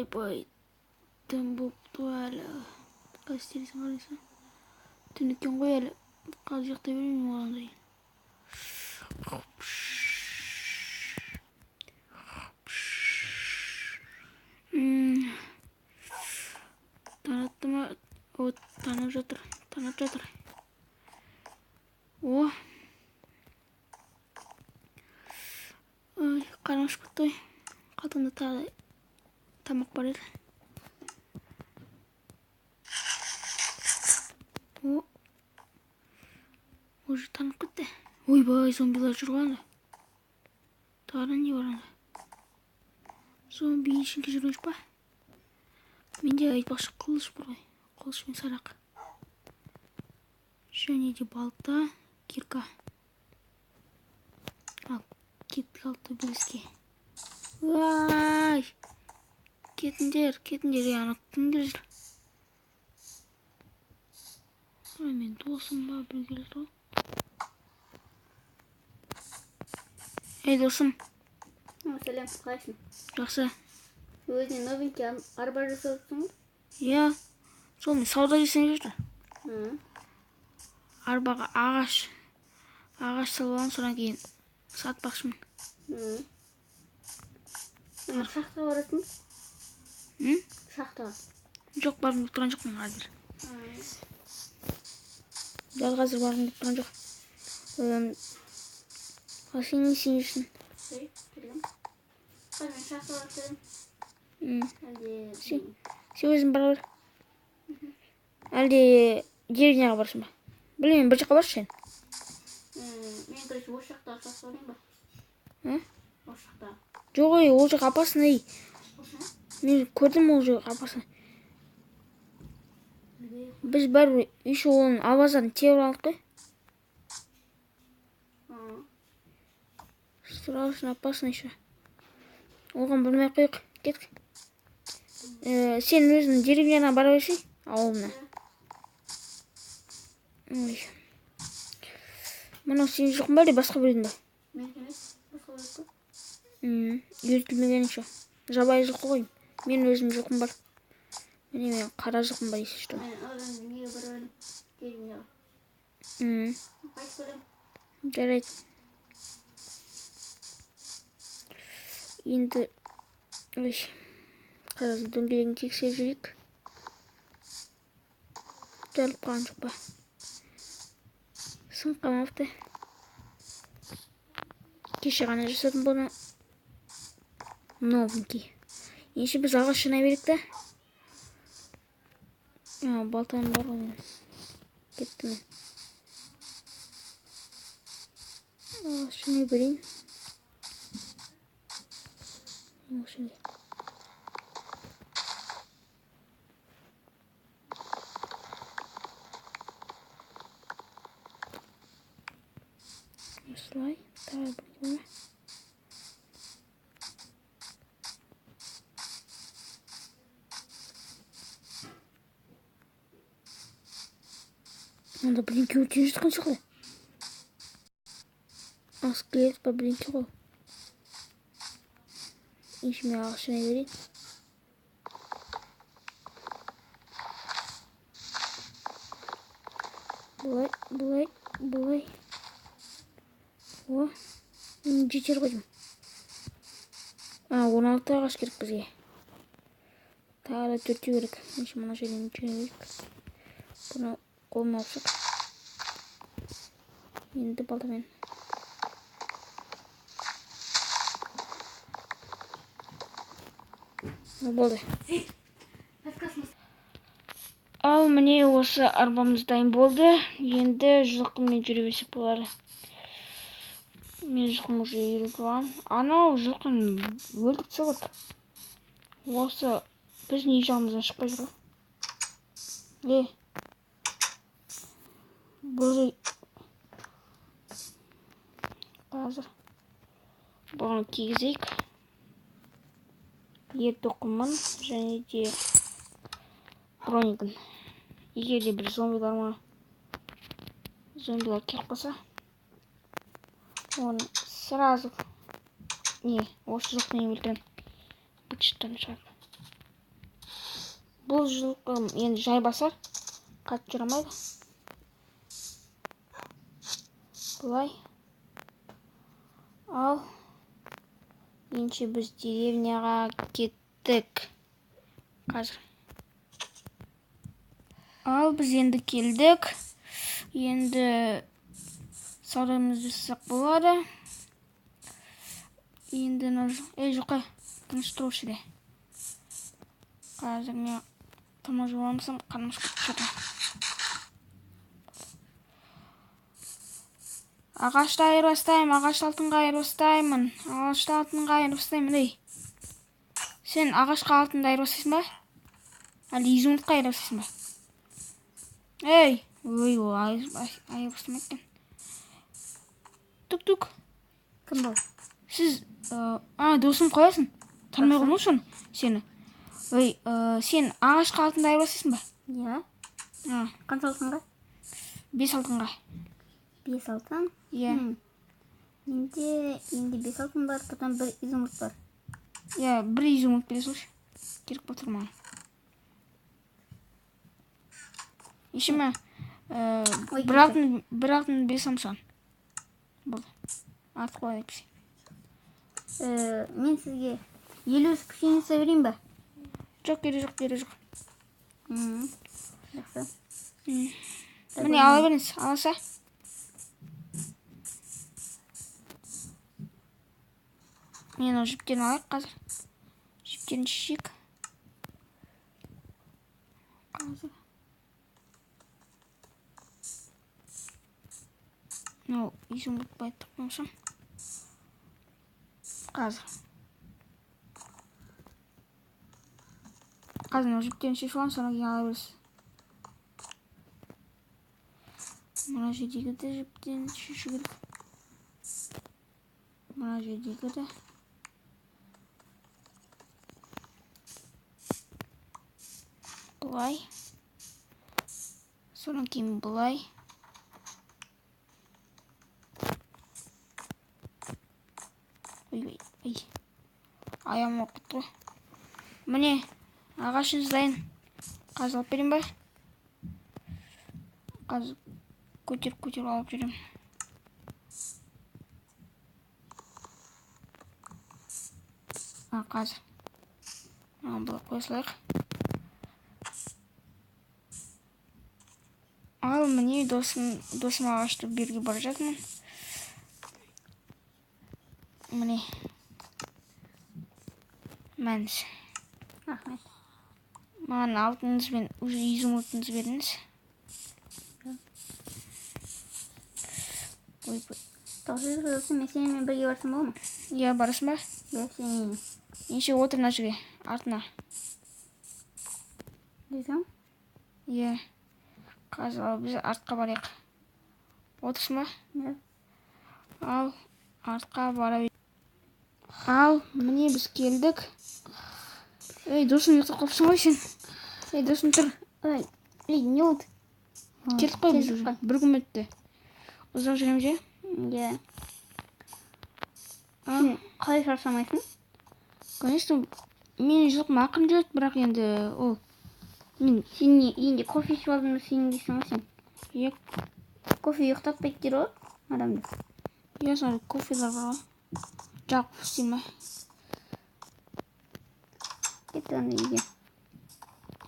Ойбай, түн болыпты ғой әлі. Қазір терезені қарайсың. Түн екен ғой әлі. Қазір ұйықтай беремін оған дейін. Таң атты ма? О, танып жатыр, танып жатыр. О. Ой, қарным ашып кетті ғой. Қалтамда тағы тамақ бар еді. О. Уже танып кетті. Ойбай, зомбилар жүр ғой анда. Тағы не бар анда? Зомби ішінде жүрген жоқ па? Менде айтпақшы қылыш бар ғой. Қылыш пен сарақ. Және де балта, кирка. Ал, кеттік ал төбелеске. Уай! Кетіңдер, кетіңдер, ей, ана кім келе жүр? Ай, мен досым ба, біреу келе жүр ғой. Ей, досым. О, сәлем, қалайсың? Жақсы. Өзіңе новенький арба жасап отырсың ғой? Иә, сол мен сауда жасайын деп жүрмін. Арбаға ағаш салып аламын, содан кейін сатпақшымын. Ана шахтаға барасың ба? М? Шахтаға. Жоқ, барғым келіп тұрған жоқпын қазір. Дәл қазір барғым келіп тұрған жоқ. Ал сен не істейін жүрсің? Ей, білемін. Қазір мен шахтаға барып келемін. Әлде Сен өзің бара бер. Әлде деревняға барсың ба? Білмеймін, бір жаққа баршы сен. Мен, короче, осы жақтағы шахтаға барайын ба? Ә? Осы жақтағы. Жоқ, ой, ол жақ опасный, ей. Осы? Мен көрдім ол жақ опасный. Біз бәрібір еще оның авазарын теуіп алдық қой. Страшно опасно еще. Оған бармай ақ қояйық. Кеттік. Сен өзің деревняна бара берсей, ауылына. Ой. Мынау сенің жылқың ба, әлде басқа біреудің бе? Менікі емес, басқа біреудікі. Үйретілмеген еще. Жабайы жылқы ғой. Мен өзім жылқым бар. Міне мен қара жылқым бар, если что. Мен одан неге бара бердім? Деревняға. Қайтып келемін. Жарайды. Енді, ой, қазір дөңгелегін тексеріп жіберейік. Жарылып қалған жоқ па? Сынып қалмапты. Кеше ғана жасадым бұны. Новенький. Ендеше біз ағаш жинай берейік та. А, балтам бар ғой менің. Кеттім мен. Ағаш жинай берейін. Осы жерге. Осылай, тағы бір бөлме. Мында бірдеңке өртеніп жатқан сияқты. А, скелет па бірдеңке ғой. Ендеше мен ағаш жинай берейін. Былай, былай, былай. О, жетер ғой деймін. А, 16 ағаш керек бізге. Тағы да төртеу керек. Ендеше мына жерден жинай берейік. Бұны қолыма алып шық. Енді балтамен. Болды. Ал міне осы арбамыз дайын болды. Енді жылқымен жүре берсек болады. Мен жылқым уже үйреніп алғанмын. Анау жылқыны өлтіріп тастады. Осы біздің үй жағымыздан шықпай жүр ғой. Е. Бұл жер қазір бұған кигізейік. Ер тоқымын және де бронигін. Егер де бір зомбилар ма, зомбилар келіп қалса, оны сразу не, осы жылқымен өлтіремін. Быт-шыттан шығарып. Бұл жылқы енді жай басар. Қатты жүре алмайды. Былай. Ал ендеше біз деревняға кеттік. Қазір. Ал біз енді келдік. Енді саудамызды жасасақ болады. Енді ей, жылқы, тыныш тұр осы жерде. Қазір мен тамақ жеп алмасам, қарным ашып кетіп жатыр. Ағашты айырбастаймын, ағашты алтынға айырбастаймын. Ағашты алтынға айырбастаймын, ей. Сен ағашқа алтынды айырбастайсың ба? Әлде изумрудқа айырбастайсың ба? Ей, ой, ол айырбастамайды екен. Тук-тук. Кім бұл? Сіз, досым қоясың. Танымай қойдым ғой сені. Ой, сен ағашқа алтынды айырбастайсың ба? Иә. Қанша алтынға? 5 алтынға. 5 алтын? Иә. Менде 5 алтын бар, потом 1 изумруд бар. Иә, 1 изумруд бере салшы. Керек болып тұр маған. Ешіме, Ой, бір алтын, бір алтын бере саламын саған. Болды. Артық болады әйтпесе. Мен сізге 50 пшеница берейін ба? Жоқ, керек жоқ, керек жоқ. Жақсы. Міне, ала беріңіз, аласа. Мен ол жіптерін алайық қазір. Жіптерін шешейік. Қазір. Мынау изумруд байттық болмаса. Қазір. Қазір мынау жіптерін шешіп аламын, содан кейін ала бересіз. Мына жердегі де жіптерін шешу керек. Мына жердегі де. Былай. Содан кейін былай. Ой, ой, ой. Аяғым ауырып кетті ғой. Міне, ағашыңыз дайын. Қазір алып берейін ба? Қазір көтеріп алып жүремін. Қазір. Мынаны былай қоя салайық. Ал міне досым ағашты беруге бара жатырмын. Міне. Мәніз. Рахмет. Маған алтыныңыз бен уже изумрудыңызды бердіңіз. Ой, ой. Тоғыз досым, мен сенімен бірге барсам бола ма? Иә, барасың ба? Иә, сенімен. Ендеше отыр мына жерге, артына. Десем? Иә. Қазір ал біз артқа барайық. Отырсың ба? Иә. Ал, артқа бара бер. Ал, міне біз келдік. Ей, досым, ұйықтап қалыпсың ғой сен. Ей, досым, тұр. Ой, ей, не болды? Келдік қой біз Келдік уже. қой. Бір күн өтті. Ұзақ жүреміз, иә? Иә. Ал. Сен қалай шаршамайсың? Конечно, мен жылқым ақырын жүреді, бірақ енді ол мен Сен не, енді кофе ішіп алдым деп сен дейсің ғой сен. Иә. Кофе ұйықтатпайды дейді ғой адамды. Иә, сондай кофелер бар ғой. Жағып істеймін ба? Кетті анда үйге.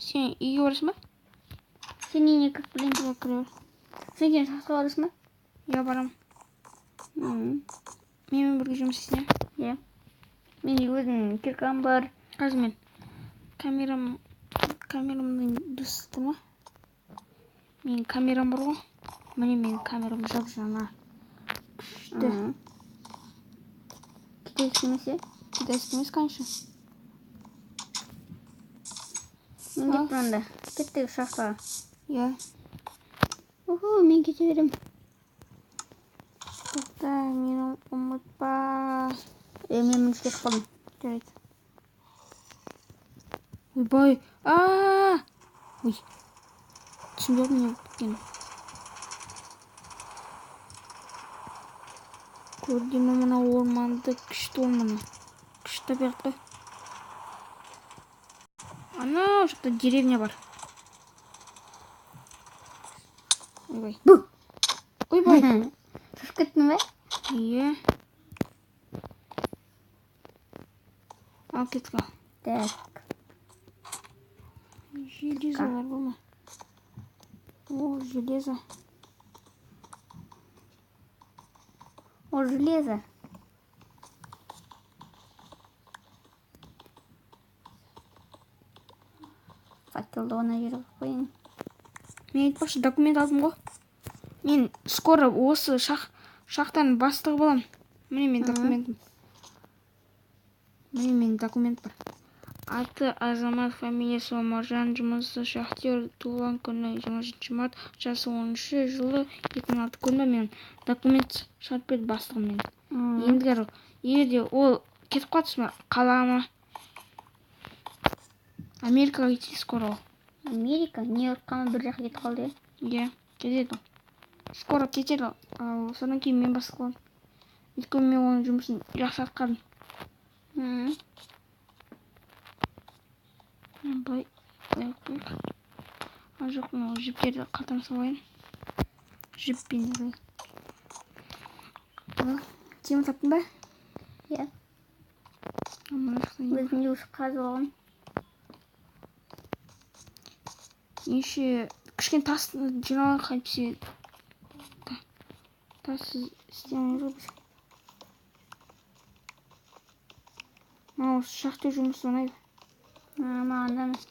Сен үйге барасың ба? Сен үйіне кіріп білемін. Иә, кіре бер. Сен кейін шахтаға барасың ба? Иә, барамын. Менімен бірге жұмыс істейсің, иә? Иә. Менде өзімнің киркам бар. Қазір мен камерамның дұрыс тұр ма? Менің камерам бар ғой. Міне менің камерам жап жаңа. Күшті. Китайский емес, иә? Китайский емес, конечно. Мен кеттім анда. Кеттік шахтаға. Иә. Уху, мен кете беремін. Тоқта, мені ұмытпа. Мен мініп кетіп қалдым. Жарайды. Ойбай. А! Ой. Түсінбей қалдым не болып кеткенін. Көрдім мына орманды, күшті орманы. Күшті табиғат қой. Анау жақта деревня бар. Ойбай. Бу. Ойбай. Шошып кеттің бе? Иә. Ал кеттік ал. Так. Железолар бар ма? О, железо. О, железо. Факелді ана жерге қояйын. Мен айтпақшы документ алдым ғой. Мен скоро осы шахтаның бастығы боламын. Міне менің документім. Міне менің документ бар. Аты Азамат, фамилиясы Омаржан, жұмысы шахтер, туған күні 27 март, жасы 13, жылы 2006. Көрдің бе, мен документ шығарып берді бастығым мен. Ендігәрі егер де ол кетіп қалды қалаға ма? Америкаға кетеді скоро ол. Америка, Нью-Йоркқа ма, бір жаққа кетіп қалды, иә? Иә, кетеді ол. Скоро кетеді ол. Ал содан кейін мен бастық боламын. Өйткені мен оның жұмысын жақсы атқардым. Былай, былай қояйық. А жоқ, мынау жіптерді қалтама салайын. Жіппен былай. Ал, темір таптың ба? Иә. Мына жақта не бар? Өзімде уже қазып алғам. Неше кішкене тас жиналайық, әйтпесе тассыз істей алмаймыз ғой біз. Мынау шахтер жұмысы ұнайды. Маған да емес.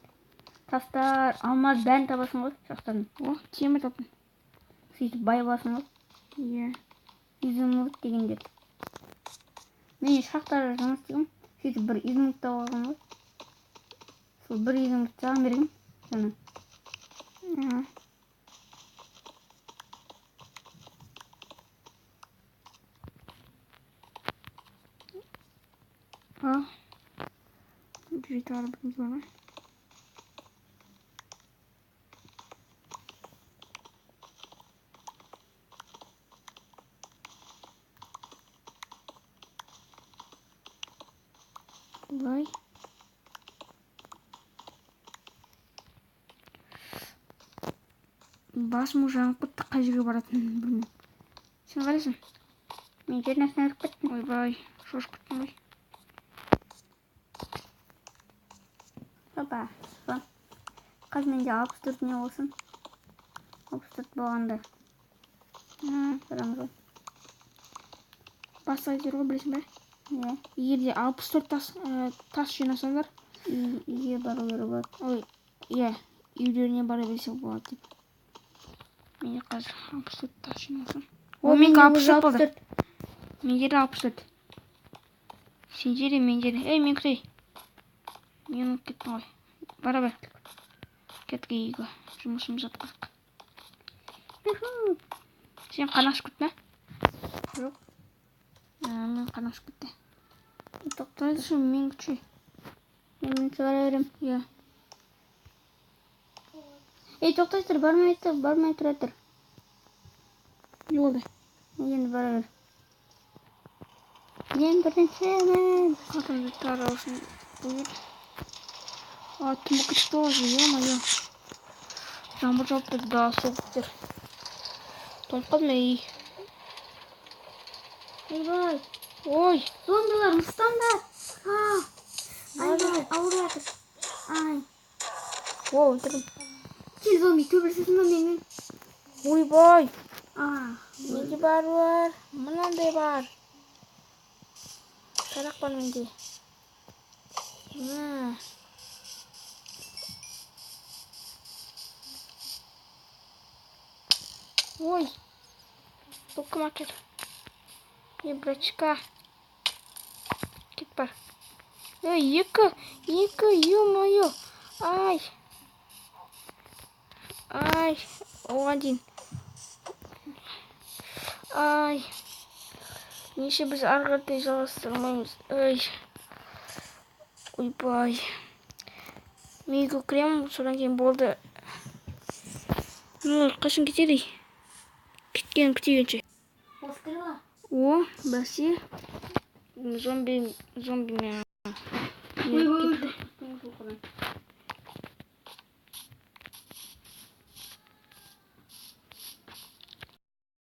Тастар, алмаз бәрін табасың ғой шахтадан. О, темір таптым. Сөйтіп бай боласың ғой. Иә. Изумруд дегендер. Мен шахтада жұмыс істегенмін. Сөйтіп бір изумруд тауып алғанмын ғой. Сол бір изумруд саған бергенмін. Соны. Ал. Жеті ары бірдеңе бар ма? Былай. Басым уже жанып кетті, қай жерге баратынын білмеймін. Сен қайдасың? Мен жердің астына кіріп кеттім. Ойбай, шошып кеттім ғой. Опа, опа. Қазір менде 64 не болсын. 64 болғанда. Барамыз ғой. Баста айтып ғой, білесің бе? Иә. Егер де 64 тас жинасаңдар, Үйге бару керек болады. Ой, иә, үйлеріне бара берсе болады деп. Менде қазір 64 тас жинасам. О, О, менікі менде алпыс уже төрт болды. алпыс төрт. Менде де 64. Сенде де, менде де. Ей, мен күтейін. Мен ұмытып кеттім ғой. Бара бер. Кеттік үйге. Жұмысымызды атқардық. Сен қарның ашып кетті ме? Жоқ. Мен қарным ашып кетті. Тоқтаңызшы, мен күтші. Мен бірінші бара беремін. Иә. Ей, тоқтай тұр, бармай тұр, бармай тұра тұр. Не болды? Енді бара бер. Мен біріншімін. Қалтамды тарау үшін бұл. А, түн болып кетті ғой, ё-моё. Жаңбыр жауып тұр, да, соғып тұр. Тоңып қалдым, ей. Ойбай. Ой. Зомбилар, ұстаңдар. А, айбай, ауырып жатыр. Ай. О, өлтірдім. Кел, зомби, төбелесесің ба менімен? Ойбай. А, Менде бар бар. Мынандай бар. Тарақ бар менде. Мә. Ой. Бұл кім екен? Е, братишка. Кет бар. Ей, екі, екі, ё-моё. Ай. Ай, оған дейін. Ай. Неше біз ары қаратай жалғастырмаймыз. Ай. Ойбай. Мен үйге кіремін, содан кейін болды. Ну, қашан кетеді? Кеткенін күтейінші. О, бәсе. Зомби, зомби мен. Ой, ой, ой.